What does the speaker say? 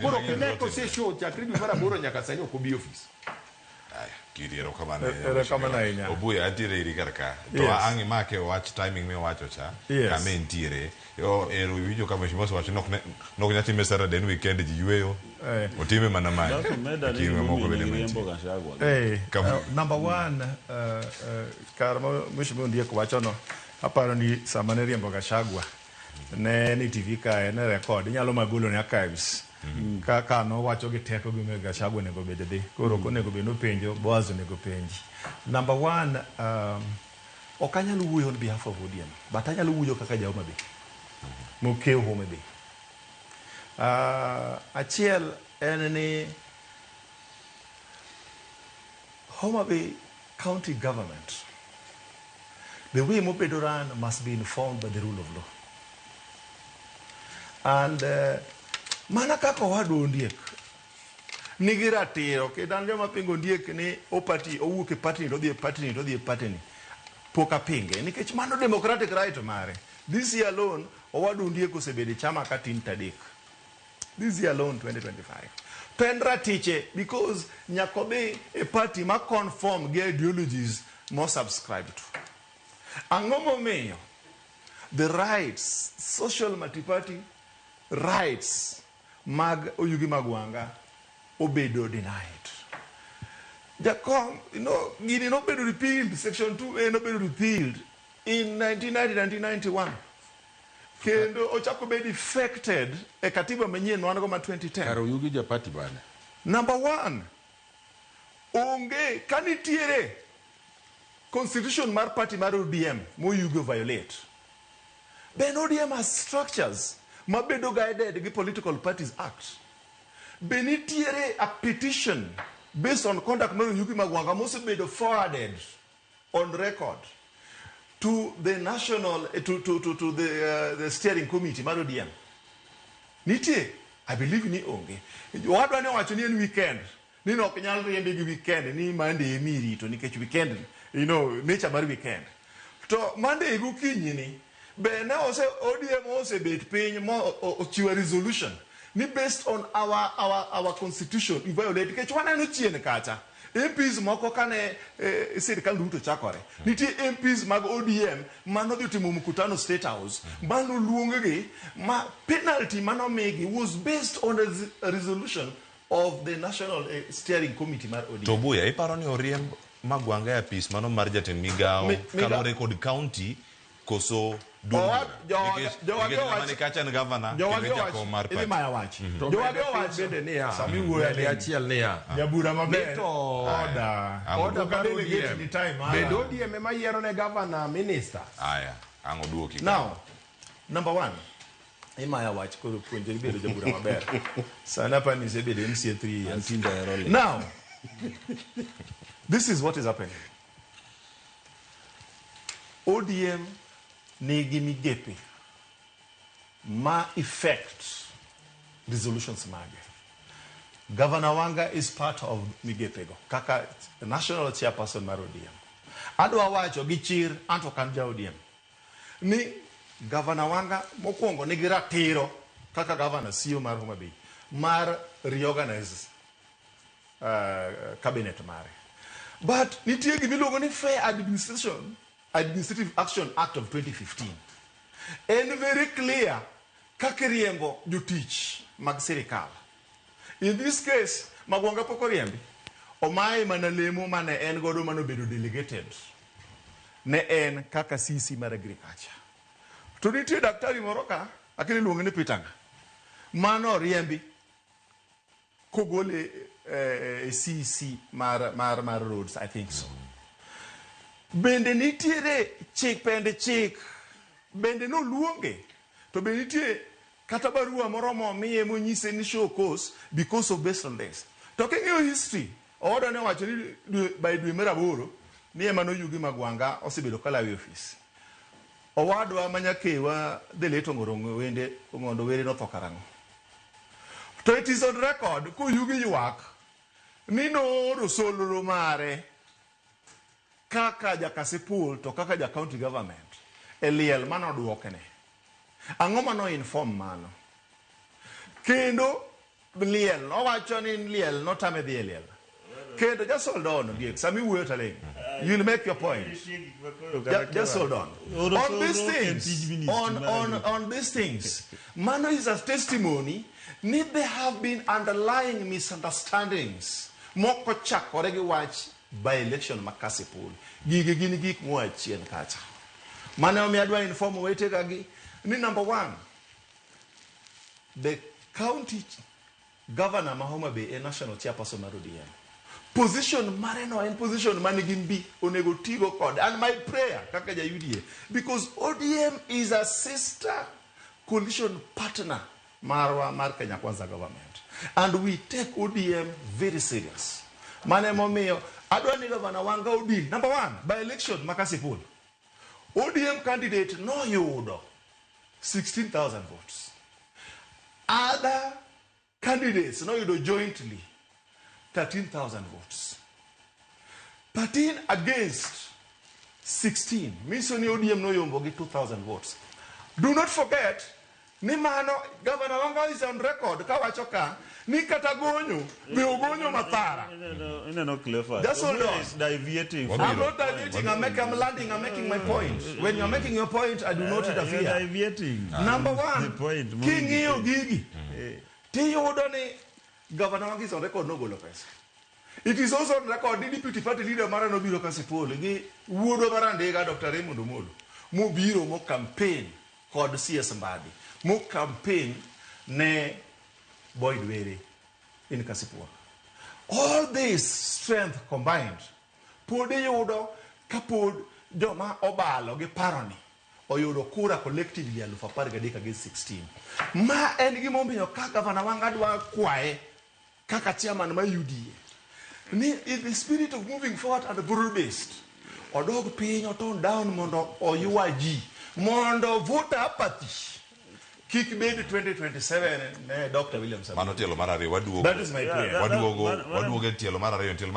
Koro kine koseshow chakre dwe mar aboro nyaka sani ok obi e ofis. Aya, Kiri erokamano ahinya. Erokamano ahinya. Obuya antiere iri kar ka. To Yes. ang' imake wach timing miwacho cha. Yes. Kama entiere. Yo ero iwinjo ka mheshimiwa osewacho ni ok ne ok nyal time Saturday en weekend ji yueyo. Eh. Otime mana many. Alafu meda ni Kinde moko bende gimomiyo mantie. nigiriembo Gachagua. Eh, Kam- number one, kar ma mheshimiwa Ondiek wachono, aparo ni sama ne riembo Gachagua, ne en e TV kae, ne record, inyalo magolo ne archives. Kaka nowacho gi teko gimomiyo Gachagua onego bed dhi. Koro ok onego bed nopenjo, Boaz onego penji. Number one, ok anyal wuoyo on behalf of ODM, but anyalo wuoyo kaka ja Homa Bay. Mokiewo Homa Bay. Achiel en ni Homa Bay County Government, the way mobedo run must be informed by the rule of law. And mana kaka owadwa Ondiek nigi ratiro, kendo an joma pingo Ondiek ni opati owuok e party ni to odhi e party ni to odhi e party ni, pok apinge nikech mano democratic right mare. This year alone, owadwa Ondiek osebedo e chama ka tin tadek. This year alone, 2025. To en ratiche because nyaka odhi e party ma conform gi ideologies mo subscribe to. Ang'o momiyo the rights, social multi-party rights mag Oyugi Magwanga obedo denied? Jakom, gini nobedo repealed, section 2A nobedo repealed in 1990-1991. Kendo ochako bed effected e katiba manyien wan go ma 2010. Kar Oyugi ja party mane? Number one, onge ka nitiere constitution mar party mar ODM moyugo violate. Then ODM has structures mabedo guided gi Political Parties Act. Be nitiere a petition based on conduct mar Oyugi Magwanga mosebedo forwarded on record to the national, to the steering committee mar ODM. Nitie, I believe ni onge. Owadwa ne owacho ni en weekend, ni ok nyal riembe gi weekend, ni Monday emi irito nikech weekend, nature mar weekend. To Monday gokinyi ni, be ne ose, ODM osebet piny mo ochiwo resolution ni based on our constitution i violate nikech waneno chien kacha MPs moko kane sirikal Ruto chakore nitie MPs mag ODM manodhi timo mkutano State House manoluong gi ma penalty manomigi was based on a resolution of the National Steering Committee mar ODM. To Buya, iparo ni oriemb Magwanga e apis mano mar jatend migawo kaluwore kod county koso duong' nikech ng'ama ni kacha en governor kendo en jakom mar party. Idhi maya wach. To Jowage bende owacho. bende niya, Sami wuoyo bende aling'. achiel niya. Jabura maber. Ni to Order. Order Ok mar adelegate ODM. ni time mara. Bed ODM ema yiero ne governor ministers. Aya, ang' oduoki. Now, number one, imaya wach koro puonjri bedo jabura maber. Sani apani ni isebedo MCA 3 years. Tinde ahero ling'. Now, this is what is happening. ODM nigi migepe ma effect resolutions mage. Governor Wanga is part of migepego kaka national chairperson mar ODM. Adwa wacho gi chir anto ok an ja ODM ni Governor Wanga mokwongo nigi ratiro kaka governor CEO mar Homa Bay mar reorganize cabinet mare. But nitie gimiluongo ni Fair Administration Administrative Action Act of 2015. En very clear kaka iriembo jotich mag sirikal. In this case, Magwanga pok oriembi. Omaye mana lemo mane en godo manobedo delegated ne en kaka CC mar agriculture. To nitie daktari moro ka, akini iluonge ni Peter nga, mano oriembi kogole e CC mar roads, I think so. Bende nitiere chik, pend chik, bende noluonge, to be nitie kata barua moro momiye monyise ni show cause because of based on this. To king'iyo history, owadwa ne owacho ni by dwe mar aboro ni ema noyugi Magwanga osebedo kalawo e ofis. Owadwa ma nyakewa the late Ong'ondo Wende, Ong'ondo Were notho karang'o? To it is on record koyugi ywak ni nooro solro mare kaka jakasipul to kaka ja county government e liel manoduokne. Ang'o mano inform mano? Kendo liel, owacho ni liel notame dhi e liel. Kendo just hold on, Diek, sami wuoyo taling. You'll make your point. Just hold on. On these things, on these things, mano is a testimony ni there have been underlying misunderstandings moko chakore gi wach by election ma Kasipul. Gigi gin gik moa chien kacha. Mano omiyo adwa inform owetega gi ni number one, the county governor ma Homa Bay e national chairperson mar ODM. Position mare no en position manigi mbi onego tigo kode. And my prayer kaka ja UDA, because ODM is a sister coalition partner marwa mar Kenya Kwanza government. And we take ODM very serious. Mano emomiyo adwa ni Governor Wanga Odin, number one, by election ma Kasipul. ODM candidate noyudo 16,000 votes. Other candidates noyudo jointly 13,000 votes. 13 against 16. Miso ni ODM noyombo gi 2,000 votes. Do not forget ni mano Governor Wanga is on record kawacho ka ni kata gonyo be ogonyo mathara. Ineno Cleophas. Just hold on. Is deviating. I'm not deviating. I'm landing. I'm making my point. When you're making your point, I do not interfere. You're deviating. Number one, The point. king'iyo gigi, tiyudo ni Governor Wanga is on record nogolo pesa. It is also on record ni deputy party leader mara nobiro Kasipul gi wuodwa mar Andiga Dr. Raymond Omolo mobiro mo campaign kod CS Mbadi mo campaign ne Boyd Were in Kasipul. All this strength combined pod iyudo kapod joma obalo gi paroni oyudo kura collectively 13,000 against 16. Ma en gimomiyo ka Governor Wanga dwa kwaye kaka chairman ma UDA ni in the spirit of moving forward and broad based odog piny o tone down mondo oywa ji mondo voter apathy kik bed 2027 ne Dr. William Samoei. Mano tielo mar ariyo waduogo. That is my prayer. Waduogo waduogo e tielo mar ariyo tielo.